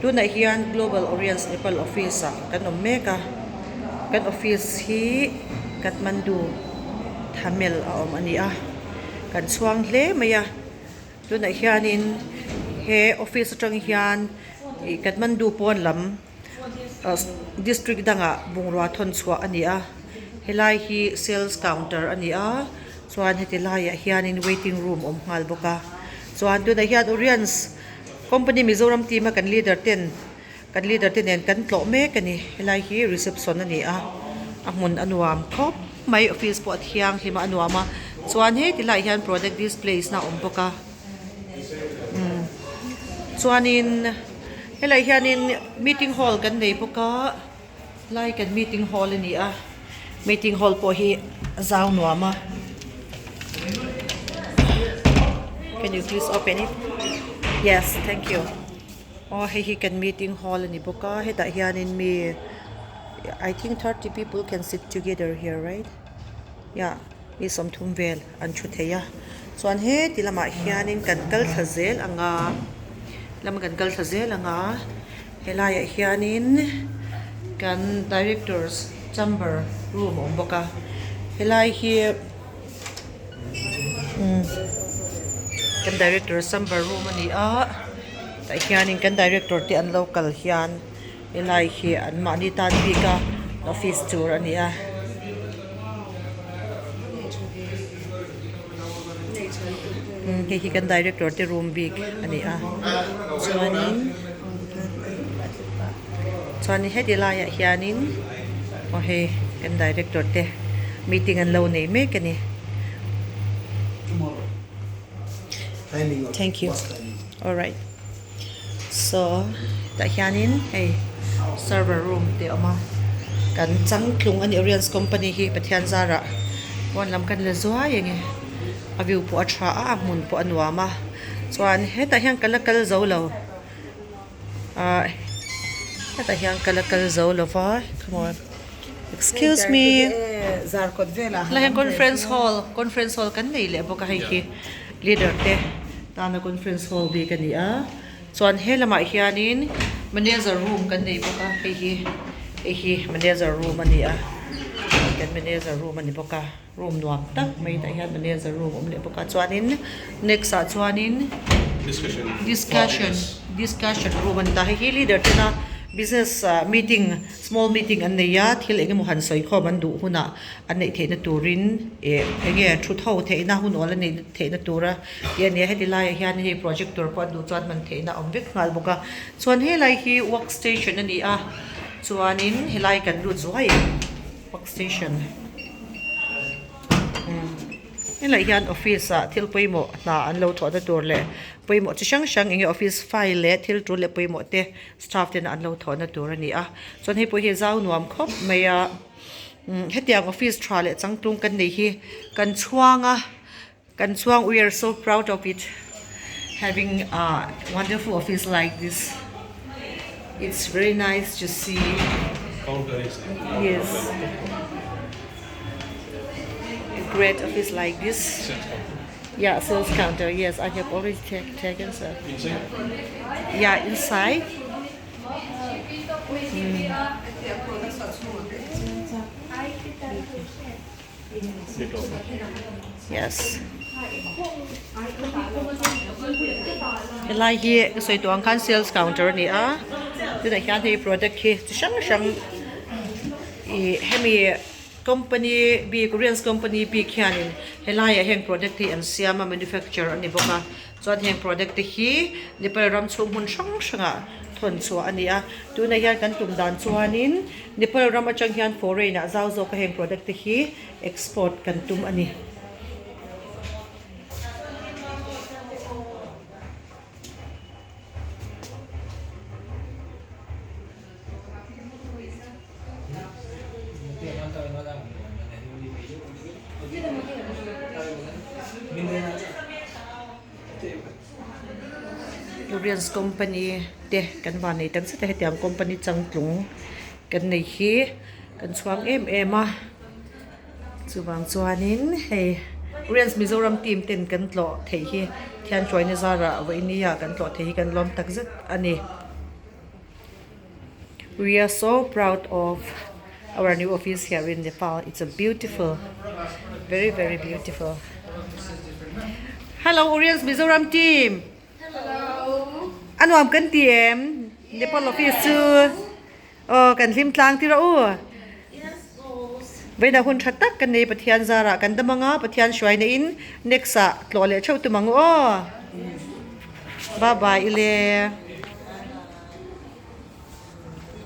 Tunah hian Global Orients Nepal office ah kan awm mek a, kan office hi Kathmandu Thamel a awm a ni a, kan chhuang hle mai a. Tunah hianin he office atang hian ih Kathmandu pawn lam ah district dangah bungrua thawn chhuah a ni a, helai hi sales counter a ni a chuan heti laiah hianin waiting room a awm nghal bawk a chuan tunah hian Oriens company Mizoram team a kan leader ten kan leader te nen kan tlawh mek a ni helai hi reception a ni a a hmun a nuam khawp mai office pawh a thianghlim a a nuam a chuan heti laiah hian product displays na a awm bawk a umm chuanin helaiah hianin meeting hall kan nei bawk a lai kan meeting hall a ni a meeting hall pawh hi a zau nuam a can you please open it yes thank you. Aw hei hi kan meeting hall a ni bawk a hetah hianin mi I think 30 people can sit together here right yeah mi sawmthum vel an thu thei a chuan heti lamah hianin kan kal thla zel ang a lama kan kal thla zel ang a helaiah hianin kan directors chamber room a awm bawk a helai hi. Kan director chamber room a ni a tah hianin kan director te an lo kal hian helai hi an mahni tan bik a office tur a ni a. Hei hi kan director te room bik a ni a chuanin chuanin heti laiah hianin aw hei kan director te meeting an lo nei mek a ni. Thank you alright so tah hianin hei server room te a awm a kan changtlung a ni Oriens company hi Pathian zarah pawn lam kan la zuai ang e a view pawh a tha a a hmun pawh a nuam a chuan hetah hian ka la kal zo lo ah hetah hian ka la kal zo lo va come on excuse me helai hian conference hall conference hall kan nei leh bawk a hei hi leader te tana conference hall bik a ni a chuan he lamah hianin manager room kan nei bawk a hei hi hei hi manager room a ni a kan manager room a ni bawk a. Room nuam tak mai tah hian manager room a awm leh bawk a chuanin next ah chuanin discussion discussion room a ni ta hei hi leader tena business ah meeting small meeting an nei a thil eng emaw han sawi khawm an duh hunah an neih theihna turin eh eng nge thu tho theihna hun awl a neih theihna tura tih a ni a heti laiah hian hei projector pawh an duh chuan hman theihna a awm vek nghal bawk a chuan helai hi work station a ni a chuanin helai kan lut zuai ang. Work station helai hian office ah thil pawimawh hna an lo thawhna tur leh pawimawh chi hrang hrang eng nge office file leh thil tul leh pawimawh te staff ten an lo thawhna tur a ni a chuan hei pawh hi zau nuam khawp mai a hetiang office tha leh changtlung kan nei hi kan chhuang a kan chhuang we are so proud of it having a wonderful office like this it's very nice to see yes a great office like this yeah sales counter yes I have already taken sir yeah inside Yes. Helai hi ka sawi tawh ang khan sales counter a ni a tunah hian hei product hi chi hrang hrang ih hemi company bik Oriens company bik hianin helaiah heng product hi an siam a manufacture a ni bawk a chuan heng product te hi Nepal ram chhung hmun hrang hrangah thawn chhuah a ni a tunah hian kan tum dan chuanin Nepal ram atang hian foreign ah zau zawk a heng product te hi export kan tum a ni. Oriens company te kan van nei tak zet a hetiang company changtlung kan nei hi kan chhuang em em a chuvang chuanin hei Oriens Mizoram team ten kan tlawh theih hi thian hruaina zarah vawinia kan tlawh theih hi kan lawm tak zet a ni. We are so proud of our new office here in Nepal. It's a beautiful, very very beautiful. Hello Oriens Mizoram team. Hello. A nuam kan ti em? Nepal office chu aw kan hlim tlang tir a u. Veina hun tha tak kan nei Pathian zarah kan dam anga Pathian hruaina in next ah tlawh leh theuh tum ang u aw. Bye bye ile.